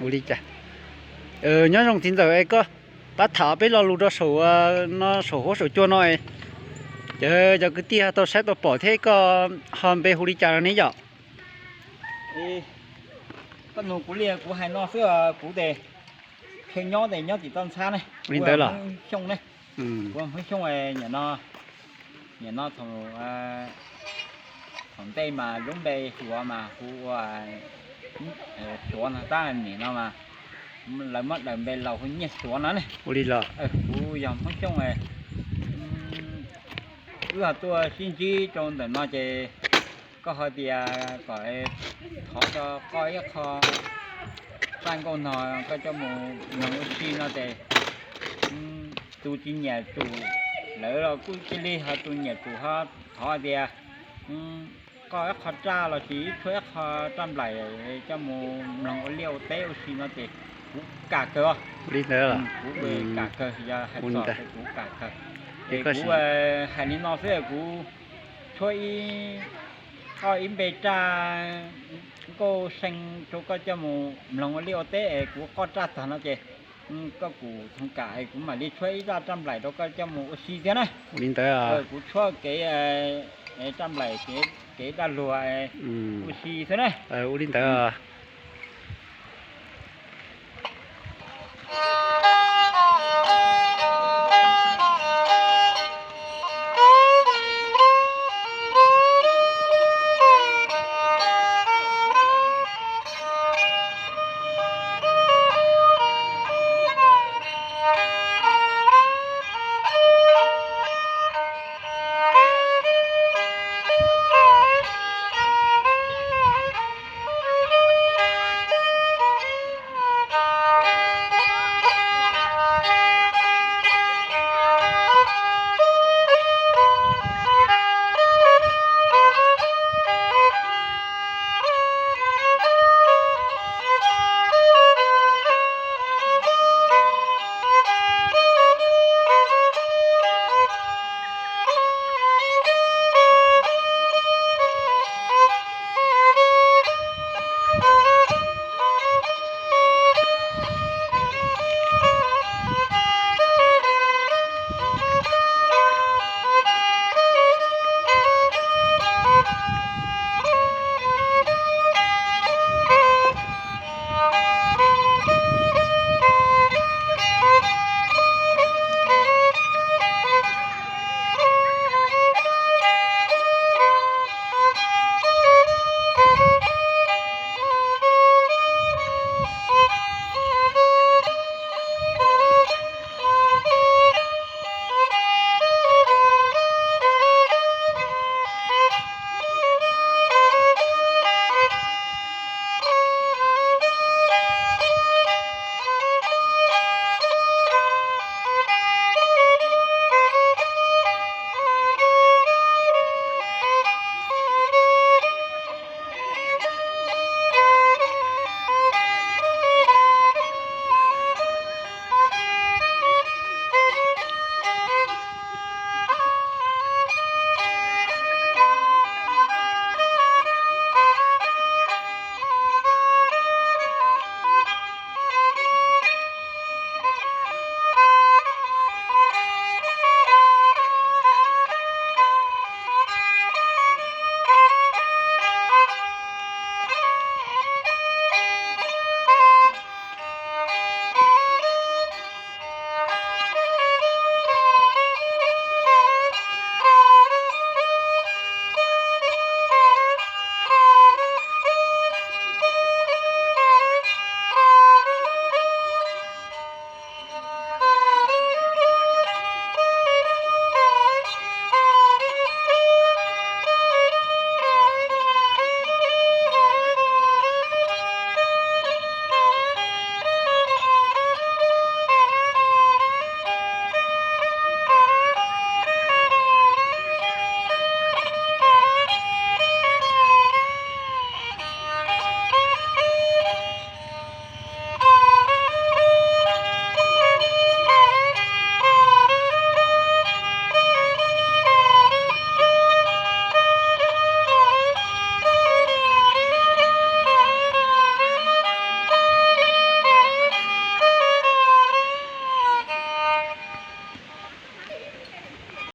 Ua li cas? Nyob zoo txiv ntxawm, es koj pab tham peb lo lus rau saum no, saum huab saum cua no, cov cov kwv tij ho tau saib tau pom thiab, koj ho npe hu li cas no ne yom? Koj nug kuv li kuv hais no xwb, kuv tes chaw nyob tes nyob tim toj ntxhab ne. Li ntawd los Hmoob Xyooj ne. Kuv Hmoob Xyooj, nim no, nim no thaum ntej mas lub npe Suav mas hu ua Suav no, tab nim no mas lawv muab daws npe laus hu Nyiaj Suav no ne. Ua li los kuv yog Hmoob Xyooj, wb ho tuaj sib ntsib rau ntawm no ces koj ho tias kom thov rau koj ib qho raj nkauj no koj coj mus mloog ua si no ces tus tsis nyiam tsum, lawv los kuj cia li ho tus nyiam tsum ho thov tias koj ib qho raj los sis ib tshuab ib qho raj nplaim coj mus mloog ua liaj ua teb ua si no ces kuv kam kawg os. Li ntawd, kuv kam kawg, yog hais txog kuv kam kawg. Es kuv hais li no xwb, kuv tshuab ib, koj ib npe raj nkauj see rau koj coj mus mloog ua liaj ua teb es kuv qoj raj tag no ces koj kuj thooj kam es kuv mam li tshuab ib zaj raj nplaim rau koj coj mus ua si thiab na. Li ntawd, kuv tshuab kev raj nplaim, kev daj luag ua si xwb na. Ua li ntawd.